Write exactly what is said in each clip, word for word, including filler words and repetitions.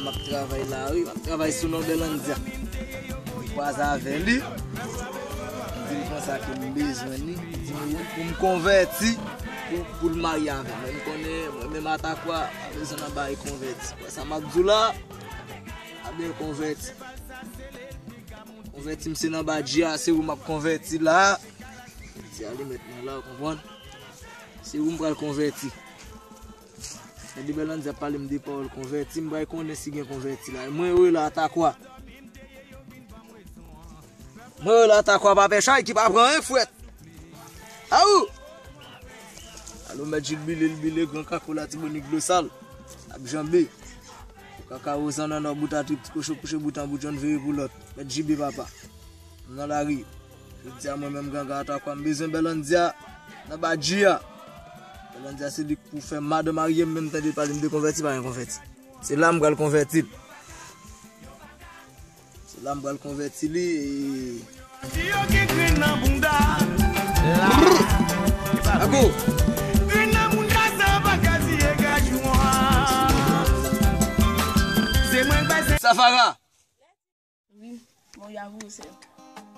M ap travay la, wi, m ap travay sou non Belandia. M kwaze avè li. M di l konsa ke m bezwen li. M di m wi pou m konvèti, pou, pou l marye avè m. Men m konnen, mwen menm Atakwa, pa bezwen nan bagay konvèti. Wè sa m ap di w la, pa byen konvèti. Konvèti m se nan badji a, se ou m ap konvèti la. Ti alimèt mwen la, ou konprann? Se ou m pral konvèti. Epi Belandia ap pale m de pawòl konvèti, m pral konnen si gen konvèti la. Mwen rele Atakwa. Mwen rele Atakwa pa pè chay ki pa pran en fwèt. Aou! Alo, mèt Jilbile, l bile, gran kako, Latibonit, dlo sal. Ap janbe. Kakawo, zannanò, bout a trip, ti kochon kouche bout an bout, yonn vire pou lòt. Mèt Jibe, papa. M nan lari. Jodi a, mwen menm, Ganga Atakwa, m bezwen Belandia nan badji a. Belandia se li k pou fè madan marye m, menm tande pale m de konvèti, pa gen konvèti. Se la m pral konvèti l. Se la m pral konvèti li. E... Ako! Safara! Wi, bon, y a voye sèl.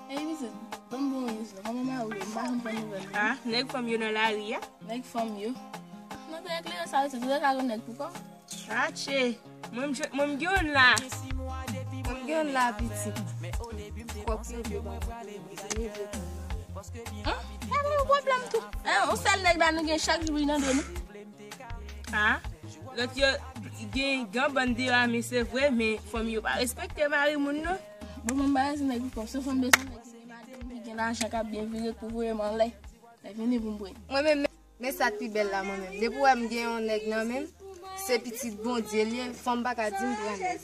Ey, pitit, ban m bon reyis la. Kòman mari w ye? M pa janm pran nouvèl li. Ah, nèg fanm yo nan lari a? Nèg fanm yo? Nan peyi kleren sa yo, se tout sa yo nèg pou kò. Atche! Mwen, m jwe-, mwen, m gen youn la. Mwen, m gen youn la, pitit. Kòk yo vle ban mwen. Hum? Sa pa yon pwoblèm tou. Hein, yon sèl nèg la nou gen chak jou li nan do nou. Ah, lòt yo gen, gen bann deyò a, men se vre, men fanm yo pa respekte mari moun non. Bon, mwen pa bezwen nèg pou kò. Se fanm bezwen nèg ki gen madanm, ki gen lajan, k ap byen vire, k pou voye m anlè. Lè vini pou m pran. Mwen menm, men sa k pi bèl la, mwen menm. Depi w wè m gen yon nèg nan men m, se pitit Bondye l ye, fanm pa ka di m pran nèg.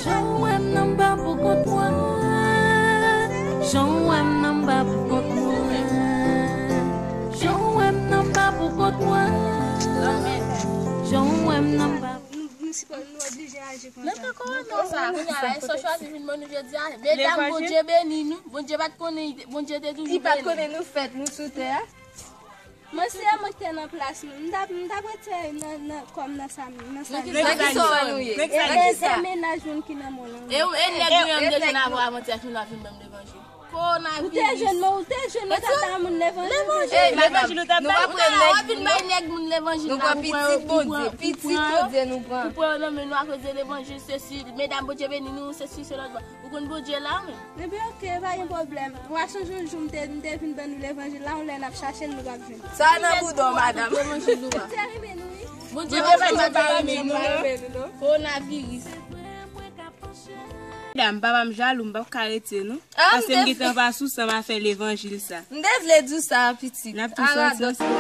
Jan w wè m nan m pa pou kont mwen. Jan w wè m nan m pa pou kont mwen. Jan w wè m nan m pa pou kont mwen. Jan w wè m nan m pa pou... Nou, nou sipo-, nou oblije aji konsa. Nan ka kòrona sa, kounye a la, e sa w chwazi vin ban nou jodi a. Medam, Bondye beni nou. Bondye pa t konnen, Bondye te toujou beni. Li pa t konnen nou fèt, nou sou tè a. Mwen, si se mwen ki te nan plas nou, m t ap, m t ap retire nan, nan kò m nan sa, nan sa. Nan ki sa nou ye? Nan ki sa? E, e mennaj moun ki nan men w lan. E, e nèg mwen, m te jwenn avè w avantyè, fin w ap vin ban m levanjil. Kowonaviris. Ou te jwenn mwen, ou te jwenn, ou t ap ba moun levanjil. Levanjil, levanjil, ou t ap ba. Nou pa pran nèg, w ap vin bay nèg moun levanjil la, pou pran yo, pou pran, pou pran yo, pou pran yo nan men nou akoz de levanjil, sesi, medam, Bondye beni nou, sesi, se lòt bò. Ou konn Bondye la, wi. Ebyen, oke, pa gen pwoblèm. W a sonje yon jou m te, m te vin ban nou levanjil la, yon lè n ap chache l, nou p ap jwenn. Sa nan bouda w, madanm. Bondye pa renmen nou, wi. Bondye pa renmen nou, non. Kowonaviris. Medam, papa m jalou, m p ap ka rete, non. Paske m gentan pa sou san m a fè levanjil sa. M te vle di w sa, pitit. N ap tou sòti ansanm.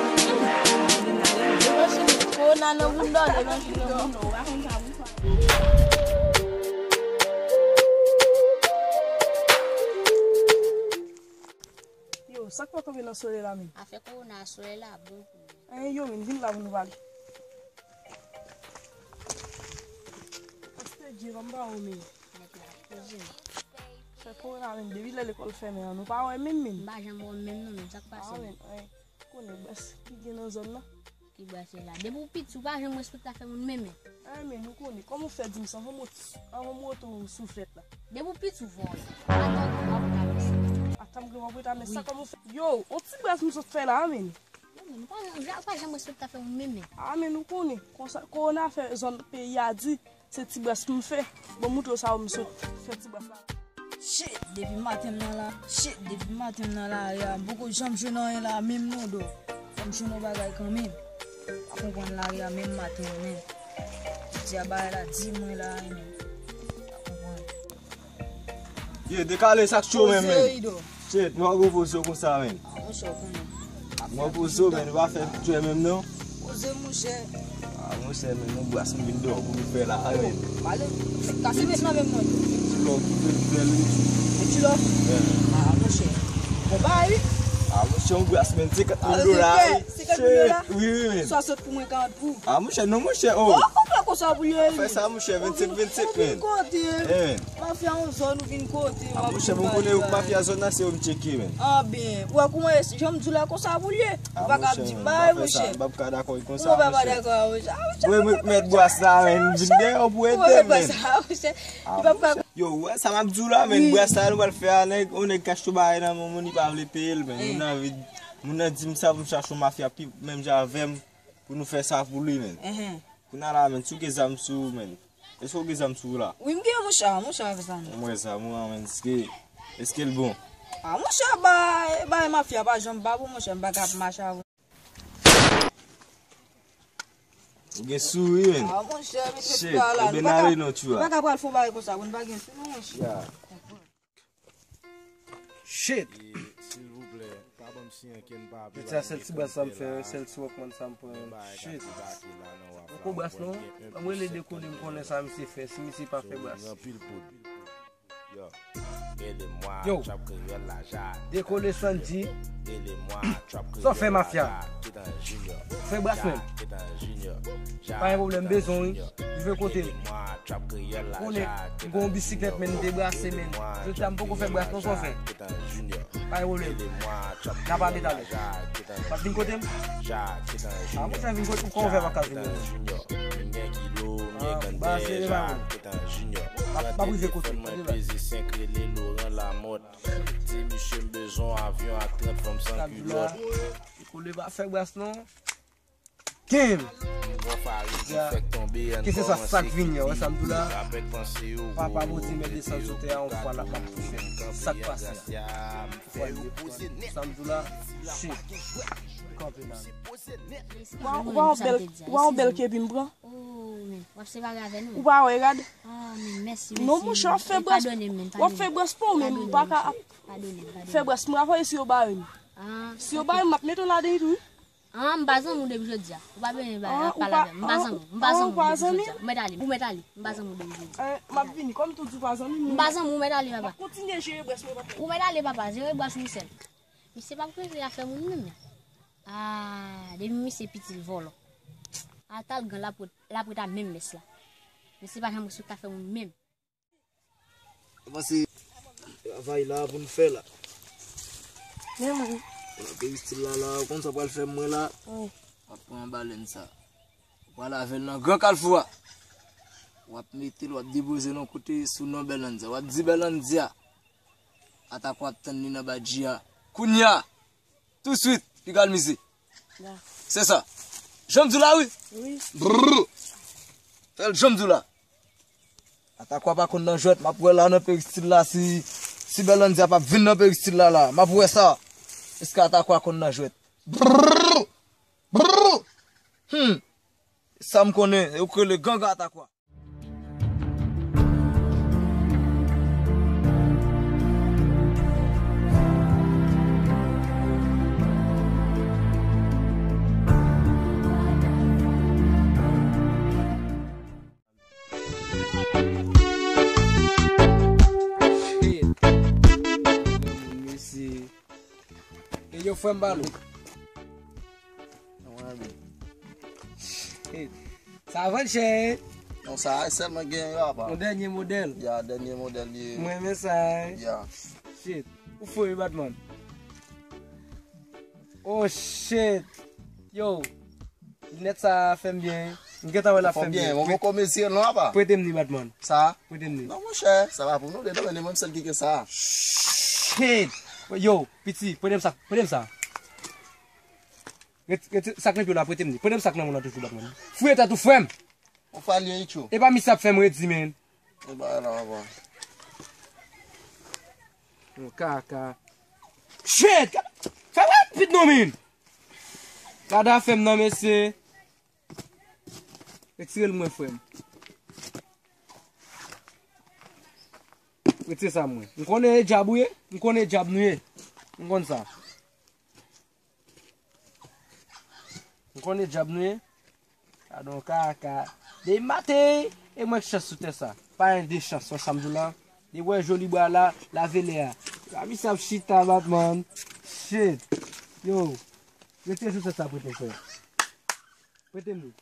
Kowona nan bouda w, levanjil nan bouda w, ou pa konn sa pou fè. Yo, sa k pa kanpe nan solèy la menm? Afè kowona a, solèy la bon pou mwen. Anyen yo menm, vin la pou nou pale. Pastè Dye, ban m ba ou menm. Nèg la poze. Fè kowona menm, depi lè lekòl fèmen an, nou pa wè menm menm. M pa janm wè menm non, menm sa k pase. Ah, menm, anyen. Konnen bwès ki gen nan zòn nan. Ki bwès la? Depi w piti, w pa janm respekte afè moun menm. Ah, men nou konnen. Kòman w fè di m sa? Anvan m ot-, anvan m ot ou sou flèt la. Depi w piti, w vòlè. Atann, w ap ka mèsi. Atann, w ap reta, men sa kòman w fè? Yo, on ti bwès m sot fè la, men. Yo, men nou pa janm, ou pa janm respekte afè moun menm. Ah, men nou konnen. Konsa, kowona fè zòn peyi a di. Se ti bwès pou m fè. Bon, moutre w sa yo m sot fè ti bwès la. Shit, depi maten m nan la. Shit, depi maten m nan lari a, m poko janm jwenn anyen la menm non, do. Fò m jwenn yon bagay kanmenm. Pa konprann lari a menm maten an menm. Jodi a bagay la di mwen la, menm. Pa konprann. Ye, dekale sa k cho menm, menm. Shit, nou pa gwo poze w konsa, menm. Ah, monchè, w konnen. Nou pa poze w, menm, nou pa fè twè menm, non. Poze, monchè. Ah, monchè, menm, nou bwès m vin dòmi pou nou fè la, menm. Pale, kase menm nan menm, non. Ti lò ki fè l fè l, wi. Ti lò? Ah, monchè. Bon, bay, wi. Ah, monchè, yon bwès, menm, senkant mil dola, wi. Senkant mil dola? Wi, wi, menm. Swasant pou mwen, karant pou. Ah, monchè, non, monchè, oh. Oh, oh, oh. Konsa pou l ye. Fè sa, monchè, vennsenk vennsenk, men. Ou vin kote. Eh, men. Mafya yon zòn, ou vin kote. Ah, monchè, bon, konnen mafya zòn nan, se yo m tcheke, men. Ah, ben. Ou wè kouman e, jan m di w la, konsa pou l ye. Ou pa ka di bay, monchè. M p ap ka dakò konsa, monchè. Ou pa dakò, monchè. Ah, monchè. Mwen, mwen, mèt bwas la, men, m vin dèyè w pou ede m, men. Ou mèt bwas la, monchè. Li p ap ka. Yo, ou wè sa m ap di w la, men, bwas la, nou pral fè a, nèg, yon nèg k achte yon bagay nan men moun, li pa vle peye l, men. Moun nan anvi, moun nan di m sa pou m chache yon mafya pi, menm jan avè m, pou nou fè sa pou li, men. Kounye a la, men, si w gen zam sou ou, men. Èske w gen zam sou ou la? Wi, m gen, monchè, monchè, avè zam. M wè zam ou an, men, èske, èske l bon? Ah, monchè, bay, bay mafya pa janm pa bon, monchè, m pa ka ap mache avè w. Ou gen souri, men. Ah, monchè, mete fè a la. Shit, nou pa ka, nou pa ka pral fè yon bagay konsa, nou pa gen sou nou, monchè. Shit. Silvouplè, pa ban m siyen ke n pa. Jodi a, sèl ti bras sa m fè, sèl ti wòkmann sa m pran. Shit. Poko bras non. Ban m rele Dekode, m konnen sa misye fè, si misye pa fè bras. Yo. Dekode Sandy. Sa w fè mafya? Fè bras menm. Pa gen pwoblèm, bezwen wi. Jwe kote m. Konnen, m gen yon bisiklèt, men m te brase, men. Jodi a, m poko fè bras non, sa w fè? Pa gen pwoblèm. N a pale talè. W ap vin kote m? A, monchè, vin kote m, kòman w fè pa ka vin kote m? Ah, m pa sere pa vre. M ap, m ap rive kote m, kote m. Ti misye m bezwen avyon ak trant fanm san kilòt. Kole pa fè bras non. Damn! Kese sa, sa k vini an, wè sa m di w la. Papa Bondye mèt desann sou tè a yon fwa la, m ap tou fè sa k pase a. Yon fwa l de fwa. Sa m di w la, shit. Kanpe la. Ou pa wè yon bèl, ou pa wè yon bèl kepi m pran? Oh, men, w ap separe avè nou? Ou pa wè rad? Ah, men, mèsi, mèsi. Non, monchè, w ap fè bras, w ap fè bras pou ou, men m pa ka ap fè bras. M pa wè si yo bare m. Si yo bare m, m ap mete w ladan tou wi. Ah, m pa zanmi w depi jodi a. Ou pa bezwen ba, ah, ap pale avè m. M pa zanmi w. M pa zanmi w depi jodi a. Ou mèt ale. Ou mèt ale. M pa zanmi w depi jodi a. Eh, m ap vini. Kòm tou di w pa zanmi m. M pa zanmi w, ou mèt ale, papa. M ap kontinye jere bras mwen, papa. Ou mèt ale, papa. Jere bras ou sèl. Misye p ap regle afè moun menm. Ah, depi misye piti l vòlò. Ata l gen lapwèt, lapwèt a menm mès la. Misye pa janm sou afè moun menm. Pase travay la pou n fè la. Men mwen. Nan peristil la, la, ou konn sa w pral fè mwen la? Wi. W ap pran balèn sa. Ou pral avè l nan gran kalfou a. W ap mete l, w ap depoze l yon kote sou non Bèlandia. W ap di Bèlandia. Atakwa ap tann li nan badji a. Kounye a. Touswit, piga l mize. Se sa. Jan m di w la, wi. Wi. Brrr. Fè l jan m di w la. Atakwa pa konn nan jwèt, m ap wè la nan peristil la si, si Bèlandia p ap vin nan peristil la la. M ap wè sa. Èske Atakwa konn nan jwèt? Brrr. Brrr. Hmm. Sa m konnen, yo k rele ganga Atakwa. Shit. Granmoun, mesye. E yo, frè m, ba nou. Shit. Sa vann chè. Non, sa a sèlman gen yo apa. Yon dènye modèl. Ya, dènye modèl li ye. Mwen renmen sa, eh. Ya. Shit. Ou fò wi, Batman. Oh, shit. Yo. Linèt sa fè m byen. M gentan wè l ap fè m byen. Mwen poko mezire l non, apa. Prete m li, Batman. Sa? Prete m li. Non, monchè, sa pa pou nou de, non, men li menm sèl ki gen sa. Shit. Yo, piti, prete m sa, prete m sa. Ret-, retire sak nan pye w la, prete m li. Prete m sak nan men w la toujou, Batman. Fouye tèt ou, frè m. Ou falye, Icho. E pa misye ap fè m redi, men. E ba la, apa. Yon kaka. Shit! Fè rapid non, men. Gade afè m nan, mesye. Retire l mwen, frè m. Retire sa mwen. M konnen e djab ou ye. M konnen e djab nou ye. M konn sa. M konnen djab nou ye. Gadon kaka. Depi maten, e mwen k chans sou tè sa. Pa gen de chans, wè sa m di w la. Depi w wè joli bwa la, lave lè a. Sa misye ap chita, Batman. Shit. Yo. Retire sou tè sa, prete m, frè. Prete m li.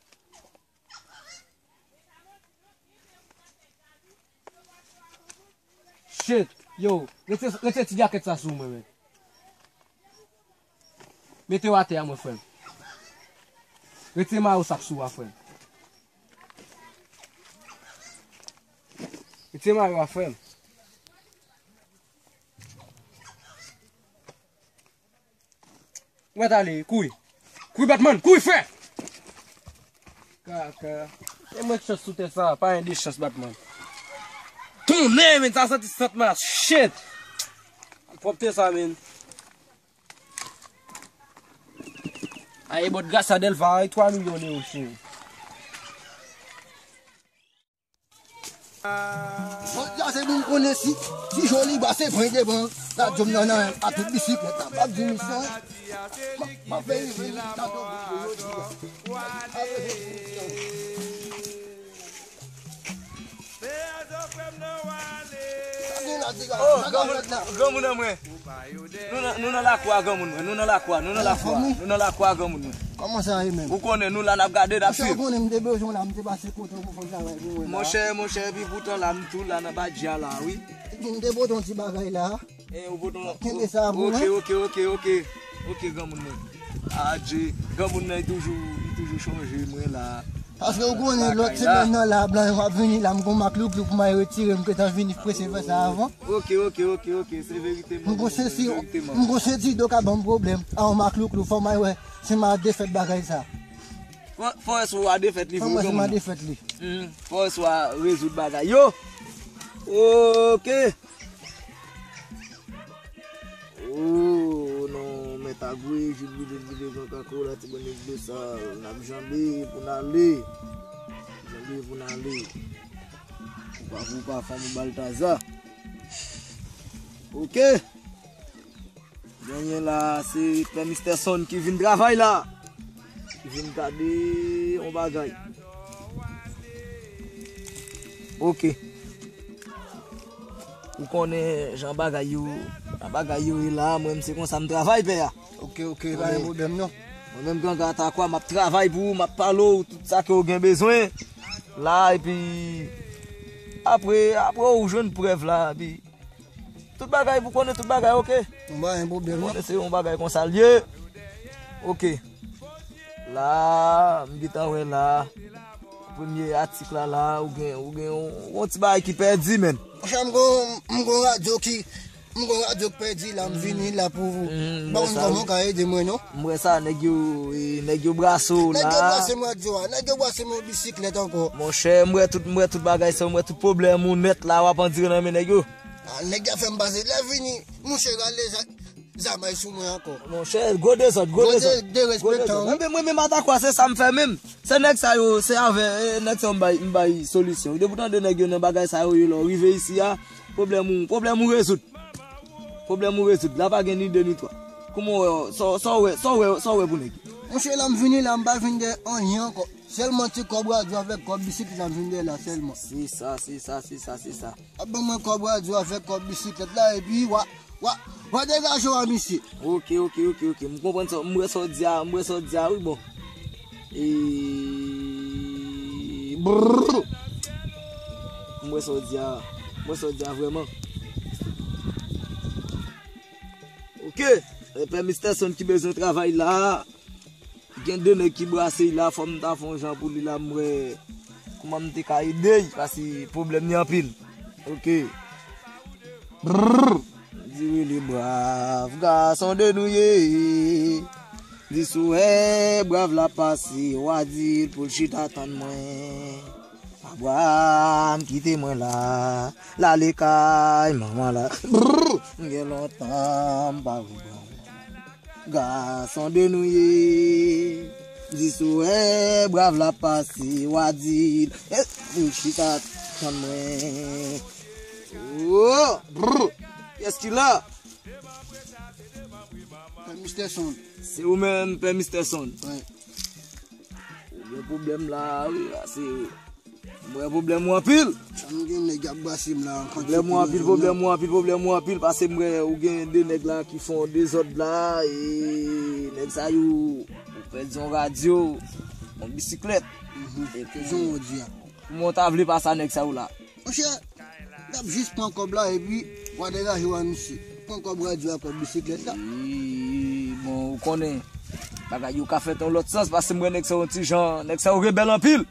Shit, yo, retire, retire ti djakèt sa sou mwen, men. Mete w atè a, mwen, frè m. Retire mayo sa k sou a, frè m. Retire mayo a, frè m. Ou mèt ale, kouri. Kouri, Batman, kouri, frè! Kaka. E mwen k chans sou tè sa, pa gen de chans, Batman. Tonnè, men, sa santi sant mas, shit! Pwòpte sa, men. Ay, bòt Gracia Delva, ay, twa milyon ewo, cheri. Jodi a se pou m konnen si, si Joliba se pran devan, la jòm nan nan a tout bisiklèt la, m ap di misye, m ap, m ap fè rive li, sa jòm pou jodi a. Oh, granmoun, granmoun an mwen. Nou nan, nou nan lakou a, granmoun mwen. Nou nan lakou a, nou nan lakou a, nou nan lakou a, granmoun mwen. Kòman sa ye menm? Ou konnen nou la, n ap gade, n ap swiv. Ou konnen m te bezwen w la, m te pase kote w pou fè yon travay pou mwen la. Monchè, monchè, epi poutan la, m tou la nan badji a la, wi. M te pote yon ti bagay la. E, ou pote yon... Kenbe sa pou mwen. Ok, ok, ok, ok. Ok, granmoun mwen. Adje, granmoun nan, li toujou, li toujou chonje mwen la. Paske ou konnen lòt semèn nan la, blan yo ap vini la, m gon maklouklou pou m al retire, m gentan vini prese fè sa avan. Ok, ok, ok, ok, se verite, m gon sesi, m gon sesi do ka ban m pwoblèm. A, yon maklouklou, fò m al wè si m a defèt bagay sa. Fò, fò wè si w a defèt li vre, granmoun. Fò wè si m a defèt li. Hmm, fò wè si w a rezoud bagay yo. Ok. Oh, non, mèt Agwe, Jud Bidon, Bidon, Jan Kako, la ti bann nèg de sa, n ap janbe pou n ale. Janbe pou n ale. Ou pa, ou pa fanm ou Baltaza. Ok. Genyen la, se Pè Misterson ki vin travay la. Vin gade yon bagay. Ok. Ou konnen jan bagay yo, jan bagay yo ye la, mwen menm se konsa m travay, pè a. Ok, ok, pa gen pwoblèm non. Mwen menm Ganga Takwa, m ap travay pou ou, m ap pale w tout sa ke w gen bezwen. La, epi apre, apre ou jwenn prèv la, epi tout bagay, pou konnen tout bagay, ok? Bon, pa gen pwoblèm non. Konnen se yon bagay konsa l ye. Ok. La, m gentan wè la. Premye atik la, la, ou gen, ou gen yon, yon ti bagay ki pèdi, menn. Monchè, m gon, m gon radyo ki, m gon radyo ki pèdi la, m vini la pou ou. M pa konn kòman w ka ede mwen non. M wè sa, nèg yo, e, nèg yo brase w la. Nèg yo brase m radyo a, nèg yo brase m yon bisiklèt ankò. Monchè, m wè tout, m wè tout bagay sa, m wè tout pwoblèm ou nèt la, w ap andire nan men nèg yo. A, nèg yo fè m pase. Lè vini, mouche rale zam ay sou mwen ankò. Monchè, gwo dezòd, gwo dezòd. Gwo dezòd. Mwen menm, mwen menm Atakwa, se sa m fè menm. Se nèg sa yo, se avè, e, nèg sa yo m bay, m bay solisyon. Depi w tande nèg yo nan bagay sa yo, yo lè w rive isi a, pwoblèm ou, pwoblèm ou rezoud. Pwoblèm ou rezoud. La pa gen ni de ni twa. Kòman w wè, sa, sa w wè, sa w wè, sa w wè pou nèg yo? Monchè, la m vini la, m pa vin de anyen ankò. Sèlman ti kòb radyo avèk kòb bisiklèt la m vin de la sèlman. Se sa, se sa, se sa, se sa. Ap ban mwen kòb radyo avèk kòb bisiklèt la, epi wa, wa, wa degaje w a misye. Ok, ok, ok, ok. M konprann sa, m wè sa w di a, m wè sa w di a, wi, bon. E, brrr. M wè sa w di a, m wè sa w di a vrèman. Ok, e Pè Misterson ki bezwen travay la. Gen de nèg ki brase l la, fò m ta fè yon jan pou li la, m wè kòman m te ka ede l, paske pwoblèm li anpil. Ok. Brrr. Di wi li brav, gason de nou ye. Di si w wè brav la pase, w a di l pou l chita tann mwen. Pabwa m kite mwen la, l ale kay manman la. Brrr. M gen lontan m pa wè brav. Gason de nou ye. Di si w wè brav la pase, w a di l, eh, vin chita tann mwen. Oh, brr. Kiyès ki la? Pè Misterson. Se ou menm, Pè Misterson? Wi. Ou gen pwoblèm la, wi, la, se M wè pwoblèm ou anpil. Sa m gen nèg ap brase m la, an kantite. Pwoblèm ou anpil, pwoblèm ou anpil, pwoblèm ou anpil, paske m wè ou gen de nèg la ki fè yon dezòd la, e nèg sa yo, ou pèdi yon radyo, yon bisiklèt. Mhm. Epi, se sa w di a. Kòman w ta vle pase a nèg sa yo la? Monchè, Ap jis pran kòb la epi w a degaje w a misye. Pran kòb radyo a, kòb bisiklèt la. Wi, bon, ou konnen, bagay yo ka fèt yon lòt sans, paske m wè nèg sa yo ti jan, nèg sa yo rebèl anpil.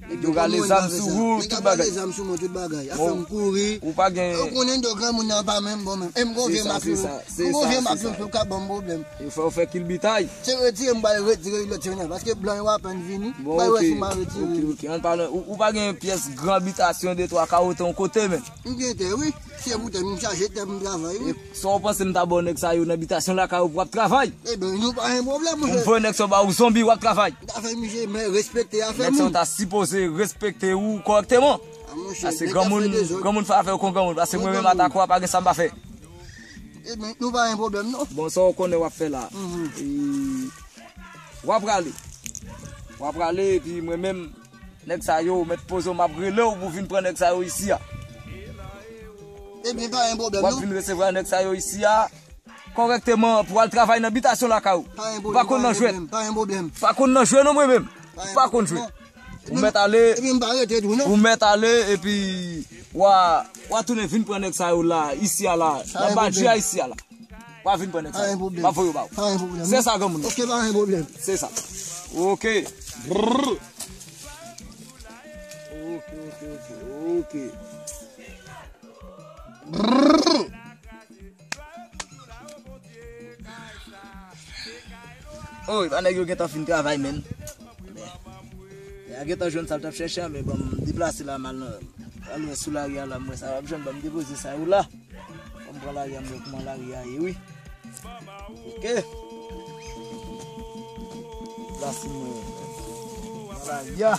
Nèg yo rale zam sou ou, tout bagay. Nèg ap rale zam sou mwen, tout bagay. Afè m kouri. Ou pa gen. Ou konnen do granmoun nan pa menm bon menm. E m gon vye makyo. M gon vye makyo yo ka ban m pwoblèm. Yo fè, yo fè kilbitay. Se retire m pral retire lòt semèn nan, paske blan yo apèn vini. Bon, ok, ok, ok. Ann pale, ou, ou pa gen pyès gran bitasyon de twa kawo te yon kote menm? M gen tè, wi. Se pou tè m, m chache tè m travay, wi. E sa w panse m ta ba w nèg sa yo nan bitasyon lakay ou pou w ap travay? Ebyen, nou pa gen pwoblèm, monchè. Pou m voye nèg sa yo ba ou zonbi, w ap travay. M ta fè misye, men respekte afè moun. Nèg sa yo ta sipoze respekte ou kòrèkteman. A, monchè, paske granmoun, granmoun fè afè yo kon granmoun. Paske mwen menm atake w a, pa gen sa m pa fè. Ebyen, nou pa gen pwoblèm, non. Bon, sa w konnen w ap fè la. E, w ap prale. W ap prale, epi mwen menm, nèg sa yo, mèt poze w, m ap rele w pou vin pran nèg sa yo isi a. Ebyen, pa gen pwoblèm, non. W ap vin resevwa nèg sa yo isi a, kòrèkteman, pou al travay nan bitasyon lakay ou. Pa gen pwoblèm, pa gen pwoblèm, pa gen pwoblèm. Pa konn nan jwèt. Pa konn nan jwèt, non, mwen menm. Pa gen pwoblèm, non. Pa konn jwe. Ou mèt ale. Epi m pa rete tou, non. Ou mèt ale, epi w a, w a tounen vin pran nèg sa yo la, isi a la, nan badji a isi a la. W a vin pran nèg sa yo. Pa gen pwoblèm. M ap voye yo ba ou. Pa gen pwoblèm. Se sa, granmoun. Ok, pa gen pwoblèm. Se sa. Ok. Brrr. Ok, ok, ok, ok. Brrr. Oh, epa nèg yo gentan fin travay, menn. Nèg la gentan jwenn sa l t ap chèche a, men ban m deplase la, m al nan, al wè sou lari a la, m wè sa l ap jwenn, ban m depoze sa yo la. Ban m pran lari a, m wè kòman lari a ye, wi. Ok. Deplase m wè nan lari a.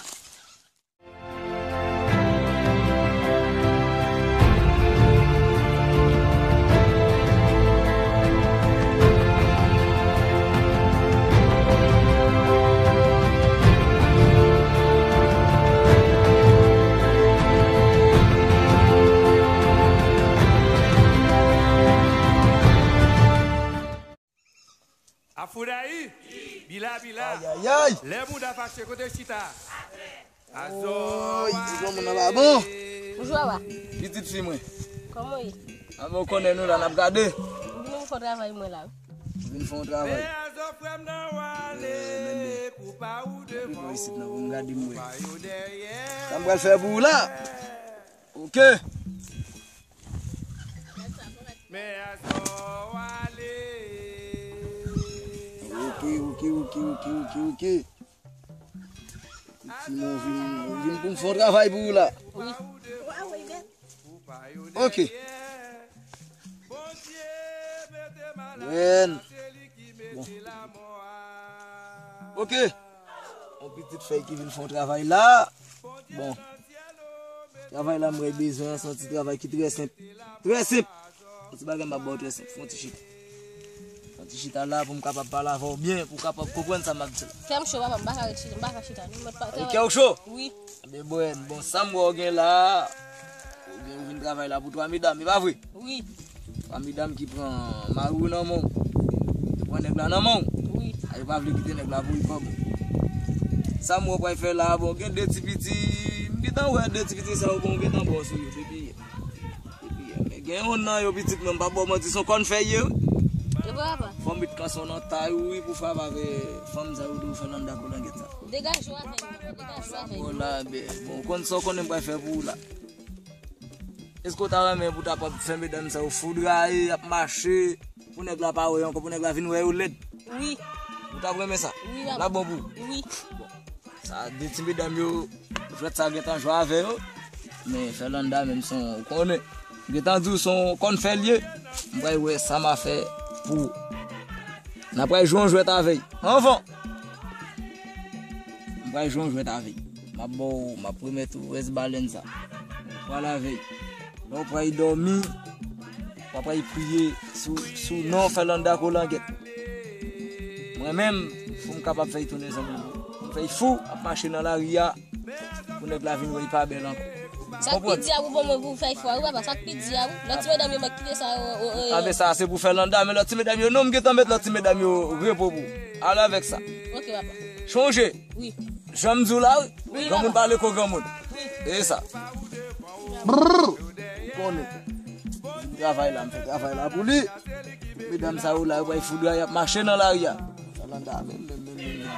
Afoudayi, bila bila. Ayayay. Lè bouda fache kote chita. Oy, ti granmoun nan pa bon. Bonjou, papa. Pitit fi mwen. Kòman w ye? Anben, ou konnen nou la, n ap gade. M vin fè yon travay mwen la. Vin fè yon travay. Epi bon, isit nan pou m gade m wè. Sa m pral fè pou ou la. Ok. Ok, ok, ok, ok, ok, ok. Ti mwen vin, vin pou m fè yon travay pou ou la. Wi. Ok. Bon. Ok. Yon pitit fèy ki vin fè yon travay la. Bon. Travay la m wè bezwen an, se yon ti travay ki trè senp. Trè senp. Yon ti bagay m ap ba w trè senp. Fè yon ti chita. Fè yon ti chita la pou m kapab pale avè w byen, pou w kapab konprann sa m ap di la. Kè m cho, papa, m pa ka ret chita, m pa ka chita non. Mwen pa travay. Kè w cho? Wi. Anben, bon, bon, sa m wè w gen la, ou gen, ou vin travay la pou twa medam, e pa vre? Wi. Twa medam ki pran mari w nan men w. Yo pran nèg la nan men w. Wi. A, yo pa vle kite nèg la pou li kòb. Sa m wè w pral fè la, bon, gen de ti piti, m gentan wè de ti piti sa yo, bon, ou gentan ba w sou yo depi yè. Depi yè. Men gen youn nan yo pitit mwen, m pa ba w manti, se yon kòn fèy ye, wi. E vre, papa? Fò m met kanson nan tay ou, wi, pou frape avè fanm sa yo tou, fè landa kolangèt sa. Degaje w avè yo, degaje w avè yo. Bon, la, ben, bon, konn sa w konnen m pral fè pou ou la. Èske w ta renmen pou w ta pran fè medam sa yo foudraye, y ap mache, pou nèg la pa wè yo ankò, pou nèg la vin wè yo lèd? Wi. Ou t ap renmen sa? Wi, papa. L ap bon pou ou? Wi. Bon. Sa, de ti medam yo, jwèt sa gentan jwe avè yo. Men Fernanda menm se yon, ou konnen. Gentan di w se yon kòn fè l ye. M pral wè sa m a fè pou ou. N a pral jwe yon jwèt avè l. Anvan. M pral jwe yon jwèt avè l. M ap ba w, m ap remèt ou rès balèn sa. Pral avè l. Lè w pral dòmi, w ap pral priye sou, sou non Fernanda Kolangèt. Mwen menm, pou m kapab fè l tounen zanmi m. M fè l fou, ap mache nan lari a, pou nèg la vin wè l pa bèl ankò. Sa k pi di a pou ban mwen pou fè l fou a, wi, papa, sa k pi di a, wi. Lòt ti medam yo mèt kite sa, o, o, o. Anben sa, se pou Fernanda, men lòt ti medam yo, non, m gentan mèt lòt ti medam yo repo pou ou. Ale avèk sa. Ok, papa. Chonje. Wi. Jan m di w la, wi. Wi, papa. Granmoun pale ko granmoun. Wi. E sa. Brrr. konnen. M travay la, m fè travay la pou li. Medam sa yo la, yo bay foudra, y ap mache nan lari a. Yolanda, men, men, men, men, men.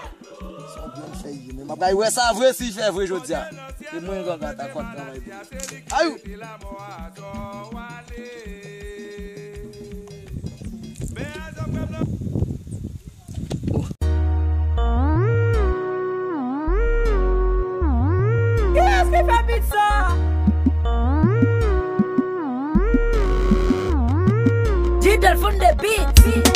Sa byen fè ye, men m ap bay wè sa vre si fè vre jodi a. Se mwen ganga ta kòt travay pou li. Ayou! Kiyès ki fè beat sa? G Delphine de beat.